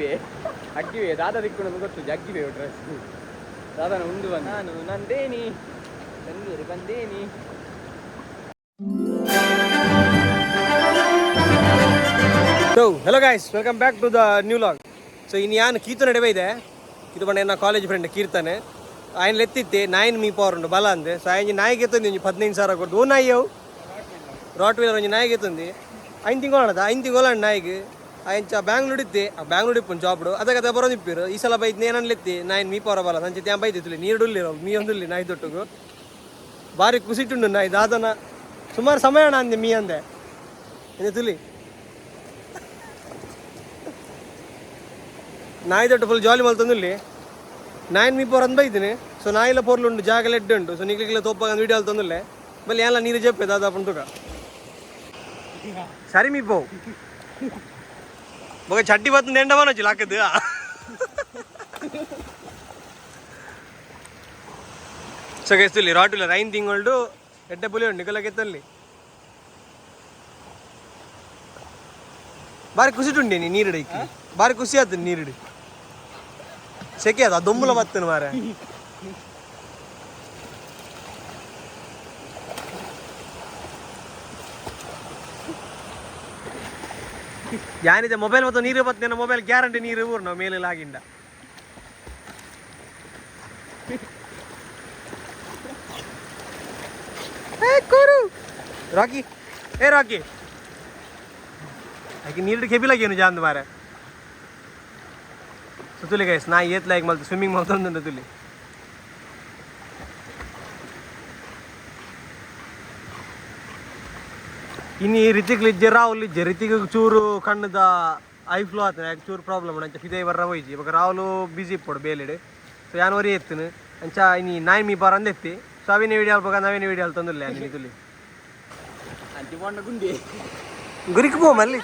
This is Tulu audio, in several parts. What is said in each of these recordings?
ಅಗ್ಗಿವೆ ಅಗ್ಗಿವೆ ದಾದ ದಿಕ್ಕುಂಡು ಗೊತ್ತು ಜಗ್ಗಿವೆ ಡ್ರೆಸ್ ದಾದನ ಉಂಡು ಬಂದು ನಾನು ನಂದೇನಿ Bengaluru ಬಂದೇನಿ. So hello guys, welcome back to the new vlog. So ಇನ್ನು ಯಾನ್ ಕೀತು ನಡುವೆ ಇದೆ. ಇದು ಬಂಡ ಎನ್ನ ಕಾಲೇಜ್ ಫ್ರೆಂಡ್ ಕೀರ್ತನೆ. ఆయన ಎತ್ತಿತ್ತೆ ನಾಯಿನ ಮೀ ಪವರ್ ಉಂಡು ಬಲ ಅಂದೆ. ಸೊ ಆಯಂಜಿ ನಾಯಿಗೆ ಎತ್ತೊಂದು ಒಂಜಿ 15,000 ಕೊಡ್ದು. ಓ ನಾಯಿ ಅವು ರಾಟ್ ವೀಲರ್ ಒಂಜಿ ನಾಯಿಗೆ ಎತ್ತೊಂದು 5 ತಿಂಗಳು 5 ತಿಂಗಳು ನಾಯಿಗೆ. ಆಯಂಚ ಬ್ಯಾಂಗ್ಳೂರ್ ಇತ್ತೆ, ಆ ಬ್ಯಾಂಗ್ಳೂರ್ ಇಪ್ಪು ಜಾಬ್ಡು ಅದಕ್ಕೆ ಅದ ಬರೋದು ಇಪ್ಪಿರು. ಈ ಸಲ ಬೈದ್ ಏನನ್ಲೆತ್ತಿ ನಾಯಿನ ಮೀ ಪವರ ಬಲ ನಂಚೆ ತ್ಯಾನ್ ಬೈದಿತ್ತು. ನೀರು ಡುಲ್ಲಿರೋ ಮೀ ಒಂದುಲ್ಲಿ ನಾಯಿ ತೊಟ್ಟುಗು. ಬಾರಿ ಕುಸಿಟುಂಡು ನಾಯಿ. ದಾದನ ಸುಮಾರು ಸಮಯ ಅಣ್ಣ ಅಂದೆ ಮೀ ಅಂದೆ ಎಂದೆ ತುಲಿ. ನಾಯಿ ದೊಡ್ಡ ಫುಲ್ ಜಾಲಿ ಮಲ್ತೊಂದುಲ್ಲಿ. ನಾಯಿನ್ ಮೀ ಪೋರ್ ಅಂದ್ ಬೈದಿನಿ. ಸೊ ನಾಯಿಲ ಪೋರ್ಲುಂಡು, ಜಾಗ ಲೆಡ್ಡು ಉಂಡು. ಸೊ ನಿಕ್ಲಿಕ್ಲ ತೋಪಾಗ ವೀಡಿಯೋ ಅಲ್ತೊಂದುಲ್ಲೆ ಬಲ್ಲಿ ಏನ್ಲ ನೀರು ಜಪ್ಪೆ ದಾದಾ ತುಕ ಸರಿ ಮೀ ಪೋ. ಬೊಕ ಚಡ್ಡಿ ಬತ್ತು ಎಂಡ ಮನೋಜಿ ಲಾಕದು. ಸೊ ಗೈಸ್, ರಾಟುಲ 5 ತಿಂಗಳು ಎಡ್ಡೆ ಪುಲಿ ಉಂಡು. ನಿಕಲಗೆತ್ತಲ್ಲಿ ಬಾರಿ ಖುಷಿ ಉಂಡೆ ನೀರು ಇಕ್ಕಿ. ಬಾರಿ ಖುಷಿ ಆಯ್ತು ನೀರಿಡು. ಸೆಕೆ ಅದು ದೊಂಬುಲ ಬತ್ತನು ಮಾರೆ. ಯಾನಿದೆ ಮೊಬೈಲ್ ಮತ್ತು ನೀರು ಬತ್ತೇನ ಮೊಬೈಲ್ ಗ್ಯಾರಂಟಿ ನೀರು ಊರು ನಾವು ಮೇಲೆ ಲಾಗಿಂಡ. ಏ ಕೋರು ರಾಕಿ, ಏ ರಾಕಿ, ಆಕೆ ನೀರು ಕೆಬಿಲಾಗೇನು ಜಾಂದು ಮಾರೆ. ಸೊ ತುಲಿ ಗೈಸ್, ನಾ ಏತ್ ಲೈಕ್ ಮಲ್ತು ಸ್ವಿಮ್ಮಿಂಗ್ ಮಲ್ತೊಂದುಂಡು ತುಲಿ. ಇನ್ನು ರಿತಿಕ್ ಲಿಜ್ಜೆ, ರಾಹುಲ್ ಲಿಜ್ಜೆ. ರಿತಿಕ್ ಚೂರು ಕಣ್ಣದ I flow ಆತನ, ಯಾಕೆ ಚೂರು ಪ್ರಾಬ್ಲಮ್ ಅಂಚ ಫಿದೆ ಬರ್ರ ಹೋಯ್ಜಿ. ಇವಾಗ ರಾಹುಲ್ ಬಿಸಿ ಇಪ್ಪಡು ಬೇಲೆಡ್. ಸೊ ಯಾನ್ ಒರಿ ಎತ್ತುನು ಅಂಚ ಇನಿ ನಾಯಿ ಮೀ ಬಾರ ಅಂದೆತ್ತಿ. ಸೊ ಅವಿನ ವಿಡಿಯೋ ಅಲ್ಪಗ ನವೀನ ವಿಡಿಯೋ ಅಲ್ತೊಂದುಲ್ಲೆ ಅಂದಿನಿ ತುಲಿ. ಅಂಚಿ ಪೋಂಡ ಗುಂಡಿ. ಗುರಿಕ್ ಪೋ ಮಲ್ಲಿ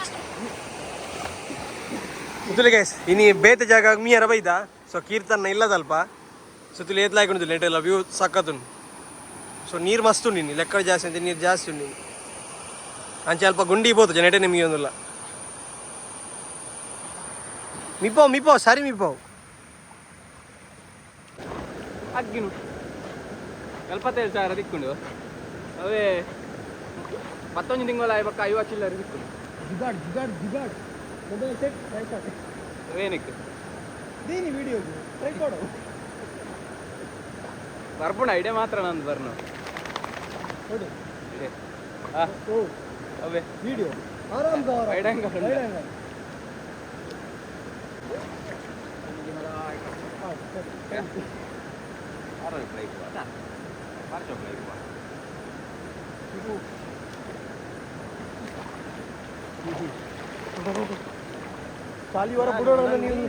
ತುಲಿ. ಗೈಸ್, ಇನಿ ಬೇತೆ ಜಾಗ ಮೀಯರ ಬೈದ. ಸೊ ಕೀರ್ತನ ಇಲ್ಲದಲ್ಪ. ಸೊ ತುಲಿ ಏತ್ಲಾಯ್ಕೊಂಡು ಲೇಟ್ ವ್ಯೂ ಸಕ್ಕತ್ತುಂಡು. ಸೊ ನೀರು ಮಸ್ತ್ ಉಂಡು. ಲೆಕ್ಕ ಜಾಸ್ತಿ ಅಂತ ನೀರು ಜಾಸ್ತಿ ಉಂಡು. ಅಂಚೆ ಅಲ್ಪ ಗುಂಡಿ ಪೋತು ಜನಟೆ ನಿಮಗೆ ಒಂದಿಲ್ಲ. ಮಿಪೋ ಮಿಪೋ ಸರಿ ಮಿಪೋ. ಅಗ್ಗಿನು 47,000 ದಿಕ್ಕುಂಡು. ಅವೇ 11 ತಿಂಗಳ ಆಯ್ಬಕ್ಕ 50 ಚಿಲ್ಲರೆ ದಿಕ್ಕುಂಡು. Jugaad jugaad jugaad mobile set tripod. ಅವೇನಕ್ಕೆ? ದೀನಿ ವಿಡಿಯೋ ಟ್ರೈಪಾಡ್. ಬರ್ಪುಣ ಐಡಿಯಾ ಮಾತ್ರ ನಂದು ಬರ್ನು. ನೋಡಿ. ಇಡೆ ಹಾ. ಓ. ಅವೇ. ವಿಡಿಯೋ ಆರಾಮ್. Wide angle ಉಂಟು. Wide angle. ಚಾಲಿ ವರ ಬಿಡೋಣ ನೀವು.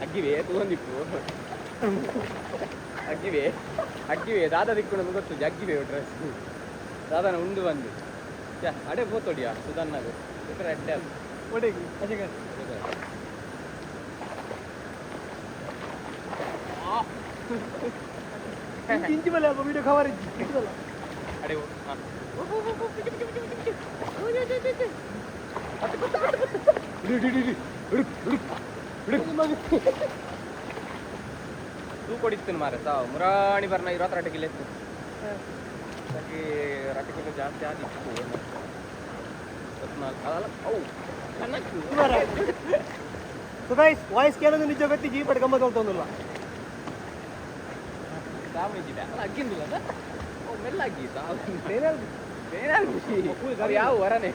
ಅಗ್ಗಿವೆ ತೂಂದಿಪ್ಪು ಅಗ್ಗಿವೆ ಅಗ್ಗಿವೆ ದಾದ ದಿಕ್ಕುಂಡು ಗೊತ್ತು ಜಗ್ಗಿವೆ ಡ್ರೆಸ್ ದಾದನ ಉಂಡು ಬಂದು ಛೆ, ಅಡೆ ಪೋತೊಡಿಯ ಸುಧನ್ನಾಗ ಅಡ್ಡೆ. ಒಡೆಗೆ ಅಜಗ. ಇಂಚಿ ಮೇಲೆ ಅಲ್ಪ ವಿಡಿಯೋ ಖಬರ್ ಇತ್ತು. ಅಡೆ ಹಾ. ತೂ ಕೊಡಿತ್ತು ಮಾರೆ ಸಾವು ಮುರಾಣಿ ಬರ್ನ 20 ಕಿಲೋ ಇತ್ತು. ಅದಕ್ಕೆ ರೊಟ್ಟಿ ಕಿಲೋ ಜಾಸ್ತಿ ಆದಿತ್ತು. 24 ಅಲ್ಲ ಅವು ಕನಕ್ಕು. ಸೊ ಗೈಸ್, ವಾಯ್ಸ್ ಕೇಳೋದು ನಿಜ ಗೊತ್ತಿ ಜೀ ಪಡ್ ಗಮ್ಮತ್ ತೊಂದಿಲ್ಲ. ಸಾವು ನಿಜ್ಜಿದೆ ಅಲ್ಲ ಅಗ್ಗಿಂದಿಲ್ಲ ಅದ ಓ ಮೆಲ್ಲ ಅಗ್ಗಿ ಸಾವು ಬೇರೆ ಯಾವ ವರನೆ.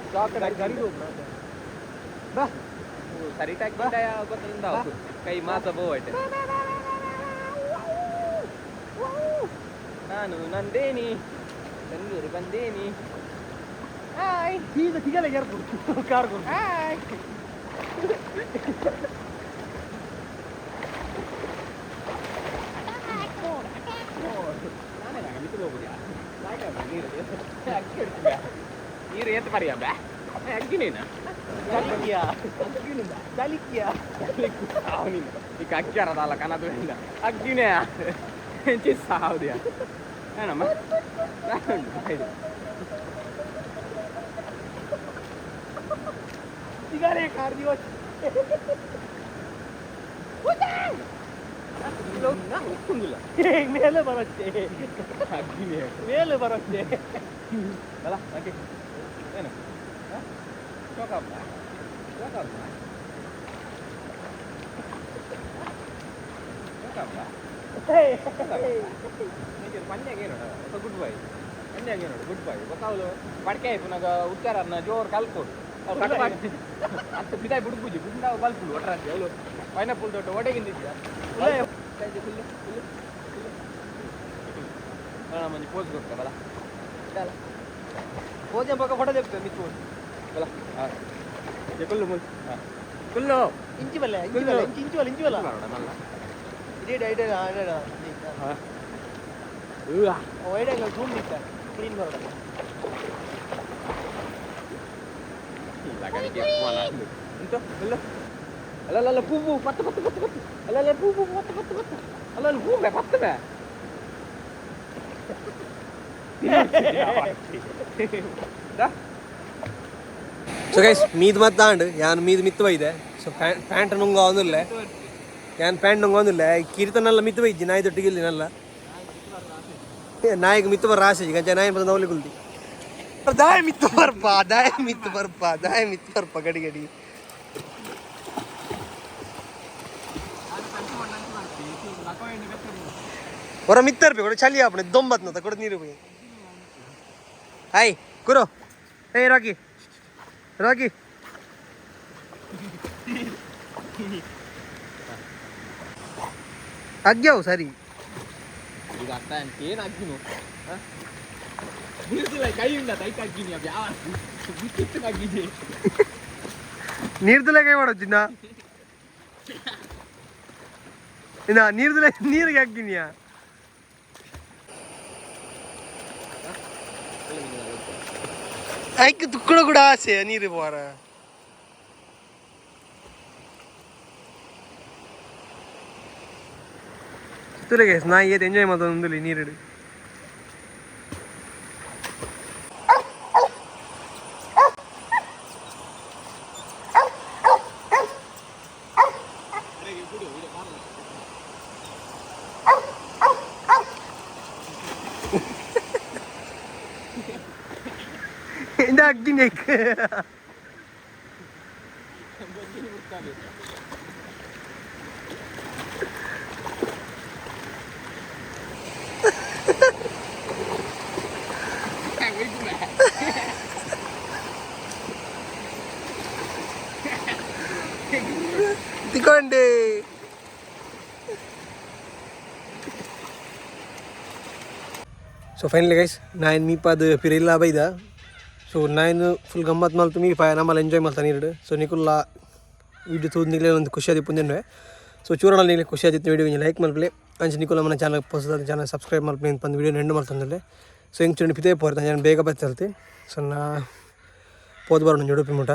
ಬಾ. ಸರಿ ಟಾಕಿ ಗೊತ್ತಿಂದ ಕೈ ಮಾಸ ಬೋವೈತೆ. ನಾನು ನಂದೇನಿ ಬೆಂಗಳೂರು ಬಂದೇನಿ. ಹಾಯ್. ಸೀದಾ ತಿಗಲೆ ಗೆರ್ಪು ಕಾರ್ ಕೊಡು. ಹಾಯ್. ನೀರು ಏತ್ ಪರಿಯ ಬಾ ಅಗ್ಗಿನೇನ. ಚಲಿಕ್ಕಿಯ ಚಲಿಕ್ಕಿಯ. ಅವನಿಲ್ಲ ಈಗ ಅಕ್ಕಿ ಅರದಲ್ಲ ಕನದು ಇಲ್ಲ ಅಗ್ಗಿನೇ ಸಾವುದಿಯ ಏನಮ್ಮ. ಸಿಗಾರೆ ಕಾರ್ ದಿವಸ. ಉಪ್ಪುಂದಿಲ್ಲ. ಮೇಲೆ ಬರುತ್ತೆ. ಅಗ್ಗಿವೆ. ಮೇಲೆ ಬರುತ್ತೆ. ಬಲ ಓಕೆ, ಏನು ಶೋಕಪ್ಪ ಶೋಕಪ್ಪ ಶೋಕಪ್ಪ. ಪನ್ಯಾಗ ಏನು ఒక ಗುಡ್ ಬಾಯ್, ಪನ್ಯಾಗ ಏನು ಗುಡ್ ಬಾಯ್. ಬೊಕ ಅವ್ಲು ಪಡ್ಕೆ ಆಯ್ಪುನಾಗ ಉಚ್ಚಾರನ್ನ ಜೋರು ಕಲ್ಕೊಡು. ಅವ್ರು ಅತ್ತ ಬಿದಾಯ್ ಬುಡ್ಬುಜಿ ಬುಡ್ಡ ಬಲ್ಪುಲು ಒಟ್ರಾಸಿ. ಅವಳು ಪೈನಾಪಲ್ ದೊಡ್ಡ ಒಡೆಗಿಂದಿದ್ಯಾ? ಕುಲ್ಲು ಕುಲ್ಲು ಕುಲ್ಲು. ಮಂಜಿ ಪೋಸ್ ಕೊಡ್ತಾ ಬಲ. ಪೋಜೆ ಪಕ್ಕ ಫೋಟೋ ತೆಗ್ತೇವೆ ಮಿತ್ತು. ಬಲ ಹಾಂ, ಕುಲ್ಲು ಮುಲ್ ಹಾಂ ಕುಲ್ಲು. ಇಂಚಿ ಬಲ್ಲ, ಇಂಚಿ ಬಲ್ಲ, ಇಂಚಿ ಇಂಚಿ ಬಲ್ಲ, ಇಂಚಿ ಬಲ್ಲ. ಮಾಡೋಣ ಮಲ್ಲ. ಇಡೀ ಇಡೀ ಇಡೀ. ಹಾಂ. Wide angle zoom ನಿಂತ ಕ್ಲೀನ್ ಮಾಡೋಣ. ಎಂತ ಅಲ್ಲ ಅಲ್ಲ ಅಲ್ಲ ಪೂ ಪತ್ತು ಪತ್ತು ಪತ್ತು ಪತ್ತು ಅಲ್ಲ ಅಲ್ಲ ಪೂ ಪೂ ಪತ್ತು ಪತ್ತು ಪತ್ತು ಅಲ್ಲ ಅಲ್ಲ ಹೂ ಬೇ ಪತ್ತು ಬೇ. ಸೊ ಗೈಸ್, ಮೀದ್ ಮತ್ತಾಂಡ್ ಯಾನ್ ಮೀದ್ ಮಿತ್ತು ಬೈದೆ. ಸೊ ಪ್ಯಾಂಟ್ ನುಂಗ ಒಂದಿಲ್ಲ, ಯಾನ್ ಪ್ಯಾಂಟ್ ನುಂಗ ಒಂದಿಲ್ಲ. ಕೀರ್ತನೆಲ್ಲ ಮಿತ್ತು ಬೈಜಿ ನಾಯಿ ದೊಟ್ಟಿಗೆ ಇಲ್ಲಿ ನಲ್ಲ ನಾಯಿಗೆ ಮಿತ್ತು ಬರ ಆಸೆ ಗಂಜ ನಾಯಿ ಬಂದ ನವಲಿ ಕುಲ್ದಿ. ದಾಯ ಮಿತ್ತು ಬರ್ಪ, ದಾಯ ಮಿತ್ತು ಬರ್ಪ, ದಾಯ ಮಿತ್ತು ಬರ್ಪ ಗಡಿ ಗಡಿ. ಹೊರ ಮಿತ್ತರ್ಪಿ ಕೊಡ ಚಳಿ ಆಪಣೆ ದೊಂಬತ್ನ ಕೊಡ ನೀರು ಪೋಯಿ. ಹಾಯ್ ಕುರೋ, ಏಯ್ ರಾಕಿ ರಾಕಿ. ಅಗ್ಯಾವು ಸರಿ. ಈಗ ಅರ್ಥ ಏನು ಅಗ್ಗಿನು ಬಿಡಿಸಿಲ್ಲ ಕೈಯಿಂದ ತೈತ ಅಗ್ಗಿನಿ ಅವ್ ಯಾವ ಬಿತ್ತಿತ್ತು ಅಗ್ಗಿದೆ. ನೀರ್ದಲ್ಲೇ ಕೈ ಮಾಡೋ ಚಿನ್ನ ಇನ್ನ ನೀರ್ದಲ್ಲೇ ನೀರಿಗೆ ಹಾಕ್ತೀನಿ. ಐಕ್ ತುಕ್ಕಡ ಕೂಡ ಆಸೆ ನೀರು ಪೋರ. ತುಲೆಗೆ ನಾಯಿ ಏತ್ ಎಂಜಾಯ್ ಮಾಡ್ತಾ ನೀರಿಡು. ಇಂದ ಅಗ್ಗಿನ. ತಿಕೊಂಡೆ. So finally guys, nine ಮೀಪಾದ ಪಿರಿಲ್ಲ ಬೈದ. ಸೊ ನೈನ್ ಫುಲ್ ಗಮ್ಮತ್ ಮಲ್ತು ಮೀ ಪಾಯ ನಮ್ಮಲ್ಲಿ ಎಂಜಾಯ್ ಮಲ್ತಾನೆ ಇರಡು. ಸೊ ನಿಕುಲ್ಲ ವೀಡಿಯೋ ತೂದು ನಿಗ್ಲೇ ಒಂದು ಖುಷಿ ಆದಿಪ್ಪು. ಸೊ ಚೂರಲ್ಲಿ ನಿಗ್ಲೆ ಖುಷಿ ಆದಿತ್ತು ವೀಡಿಯೋ ಲೈಕ್ ಮಲ್ಪಲೆ. ಅಂಚ ನಿಕುಲ್ಲ మన ಚಾನಲ್ ಹೊಸದಾದ ಚಾನಲ್ ಸಬ್ಸ್ಕ್ರೈಬ್ ಮಲ್ಪಲೆ ಅಂತ ವೀಡಿಯೋ ಎಂಡ್ ಮಲ್ತಂದ್ರೆ. ಸೊ ಹಿಂಗೆ ಚೂರು ಪಿತೇ ಪೋರ್ತ ನಾನು ಬೇಗ ಬರ್ತಲ್ತಿ. ಸೊ ನಾ ಪೋದ್ ಬರೋಣ ಉಡುಪಿ ಮುಟ.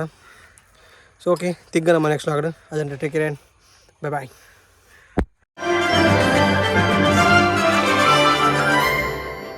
ಸೊ ಓಕೆ, ತಿಗ್ಗ ನಮ್ಮ ನೆಕ್ಸ್ಟ್ ಆಗಡು. ಅದನ್ನು take care and bye bye.